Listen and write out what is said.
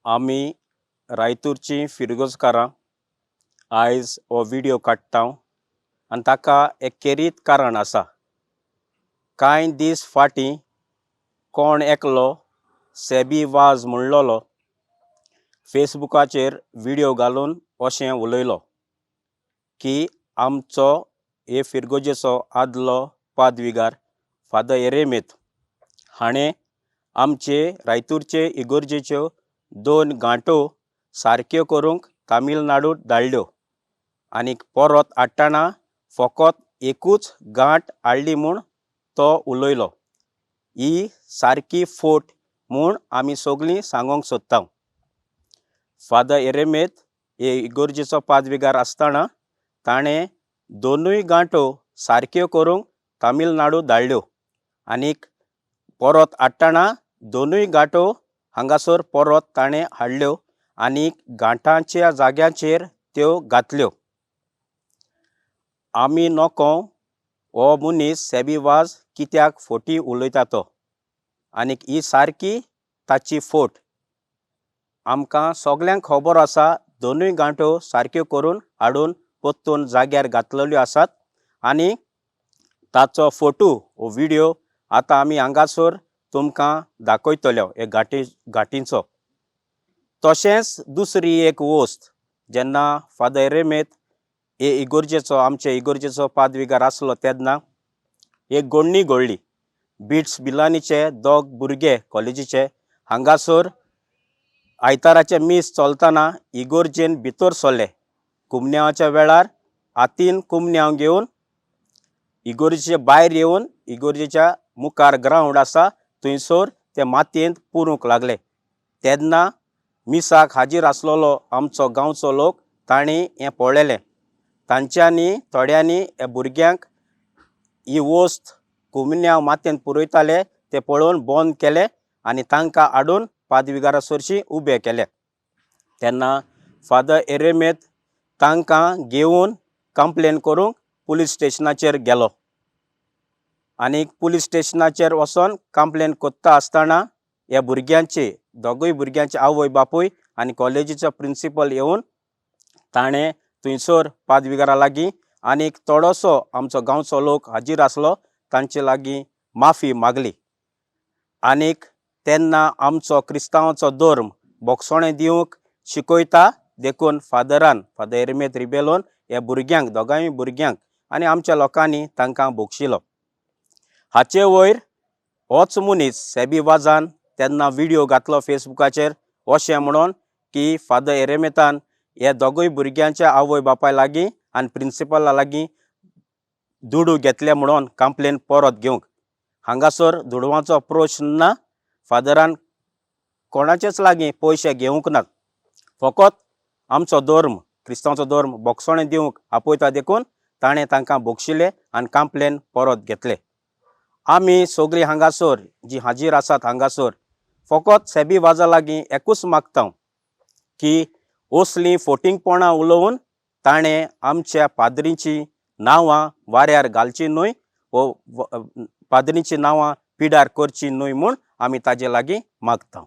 आमी रायतूरची फिरगोजकारां आयज हो व्हिडियो काडटा आनी ताका एक खेरीत कारण आसा. कांय दीस फाटीं कोण एकलो सेबी वाज म्हणलेलो फेसबुकाचेर व्हिडियो घालून अशें उलयलो की आमचो हे फिरगोजेचो आदलो पादविगार फादर एरेमेत हाणें आमचे रायतूरचे इगोर्जेच्यो दोन गांठो सारक्यो करूंक तामिळनाडूत धाडल्यो आनी परत हाडटना फकत एकूच गांठ हाडली म्हूण तो उलयलो. ही सारकी फोट म्हूण आमी सगळीं सांगूंक सोदता. फादर एरेमेत हे इगोर्जेचो पादविगार आसतना ताणें दोनूय गांठो सारक्यो करूंक तामिळनाडू धाडल्यो आनीक परत हाडटना दोनूय गांठो हांगासर परत ताणें हाडल्यो आनी गांठांच्या जाग्याचेर त्यो घातल्यो. आमी नको हो मनीस सेबी वाज कित्याक फोटी उलयता तो आनीक ही सारकी ताची फोट. आमकां सगल्यांक खबर आसा दोनूय गांठो सारक्यो करून हाडून परतून जाग्यार घातलेल्यो आसात आनी ताचो फोटो हो व्हिडियो आतां आमी हांगासर तुमकां दाखयतलो हे गांठी गांठींचो. तशेंच दुसरी एक वस्त, जेन्ना फादर एरेमेत हे इगोर्जेचो आमचे इगोर्जेचो पादविगार आसलो तेन्ना एक गोडणी घडली. बिट्स बिलानीचे दोग भुरगे कॉलेजीचे हांगासर आयताराचें मीस चलतना इगोर्जेन भितर सरले. कुमन्यांवाच्या वेळार हातीन कुमन्यांव घेवन इगोर्जेचे भायर येवन इगोर्जेच्या मुखार ग्रावंड आसा थंयसर ते मातयेंत पुरूंक लागले. तेन्ना मिसाक हाजीर आसलेलो आमचो गांवचो लोक तांणी हें पळयलें. तांच्यांनी थोड्यांनी ह्या भुरग्यांक ही वस्त कुमन्यांव मातयेंत पुरयताले ते पळोवन बंद केले आनी तांकां हाडून पादविगारा सरशी उबे केले. तेन्ना फादर एरेमेत तांकां घेवन कंप्लेन करूंक पुलीस स्टेशनाचेर गेलो आनी पुलीस स्टेशनाचेर वचोन कंप्लेन करता आसतना ह्या भुरग्यांचे दोगूय भुरग्यांचे आवय बापूय आनी कॉलेजीचो प्रिंसिपल येवन ताणें थंयसर पादविगारा लागीं आनीक थोडोसो आमचो गांवचो लोक हाजीर आसलो तांचे लागीं माफी मागली. आनीक तेन्ना आमचो क्रिस्तांवाचो धर्म बोगसणें दिवंक शिकयता देखून फादरान फादर एरमेत रिबेलोन ह्या भुरग्यांक दोगांय भुरग्यांक आनी आमच्या लोकांनी तांकां भोगशिलो. हाचे वयर होच मनीस सेबी वाजान तेन्ना व्हिडियो घातलो फेसबुकाचेर अशें म्हणून की फादर एरेमेतान ह्या दोगूय भुरग्यांच्या आवय बापाय लागीं आनी प्रिंसिपला लागीं दुडू घेतले म्हणून कंप्लेन परत घेवंक. हांगासर दुडवांचो प्रश्न ना. फादरान कोणाचेच लागीं पयशे घेवंक नात. फकत आमचो धर्म क्रिस्तांवचो धर्म बोगसणें दिवंक आपयता देखून ताणें तांकां भोगशिले आनी कंप्लेन परत घेतले. आमी सगळीं हांगासर जी हाजीर आसात हांगासर फकत सेबी वाजा लागीं एकूच मागता की असलीं फोटिंगपणां उलोवन ताणें आमच्या पाद्रींची नांवां वाऱ्यार घालचीं न्हय वो पाद्रींची नांवां पिडार करची न्हय म्हूण आमी ताजे लागीं मागता.